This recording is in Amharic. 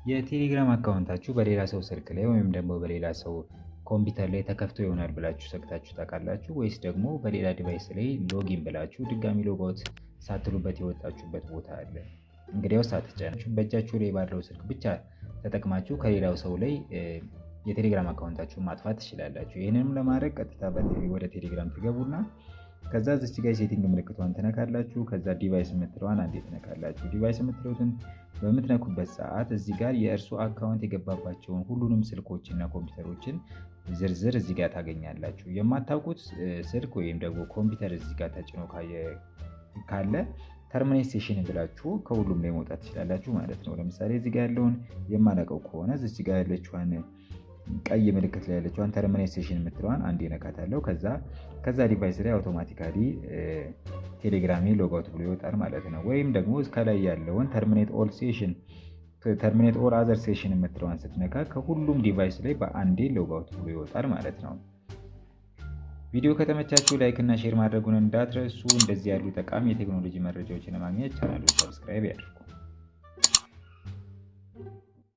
የቴሌግራም account ኣችሁ በሌላ ሰው ስልክ ላይ ወይም ደግሞ በሌላ ሰው ኮምፒውተር ላይ ተከፍቶ ይሆናል ብላችሁ ሰግታችሁ ታውቃላችሁ? ወይስ ደግሞ በሌላ device ላይ login ብላችሁ ድጋሚ logout ሳትሉበት የወጣችሁበት ቦታ አለ? እንግዲያውስ አትጨነቁ። በእጃችሁ ላይ ባለው ስልክ ብቻ ተጠቅማችሁ ከሌላው ሰው ላይ የቴሌግራም account ኣችሁን ማጥፋት ትችላላችሁ። ይህንንም ለማድረግ ቀጥታ ወደ ቴሌግራም ትገቡና ከዛ እዚች ጋር setting ምልክቷን ትነካላችሁ። ከዛ device የምትለዋን አንዴ ትነካላችሁ። Device የምትለውን በምትነኩበት ሰዓት እዚህ ጋር የእርሱ account የገባባቸውን ሁሉንም ስልኮች እና ኮምፒውተሮችን ዝርዝር እዚህ ጋር ታገኛላችሁ። የማታውቁት ስልክ ወይም ደግሞ ኮምፒውተር እዚህ ጋር ተጭኖ ካለ terminate session ብላችሁ ከሁሉም ላይ መውጣት ትችላላችሁ ማለት ነው። ለምሳሌ እዚህ ጋር ያለውን የማላውቀው ከሆነ እዚህ ጋር ያለችዋን ቀይ ምልክት ላይ ያለችዋን terminate session የምትለዋን አንዴ ነካታለሁ። ከዛ device ላይ automatically ቴሌግራሜ logout ብሎ ይወጣል ማለት ነው። ወይም ደግሞ ከላይ ያለውን terminate all session፣ terminate all other session የምትለዋን ስትነካ ከሁሉም device ላይ በአንዴ logout ብሎ ይወጣል ማለት ነው። ቪዲዮ ከተመቻችሁ like እና share ማድረጉን እንዳትረሱ። እንደዚህ ያሉ ጠቃሚ የቴክኖሎጂ መረጃዎችን ለማግኘት ቻናሉን subscribe ያድርጉ።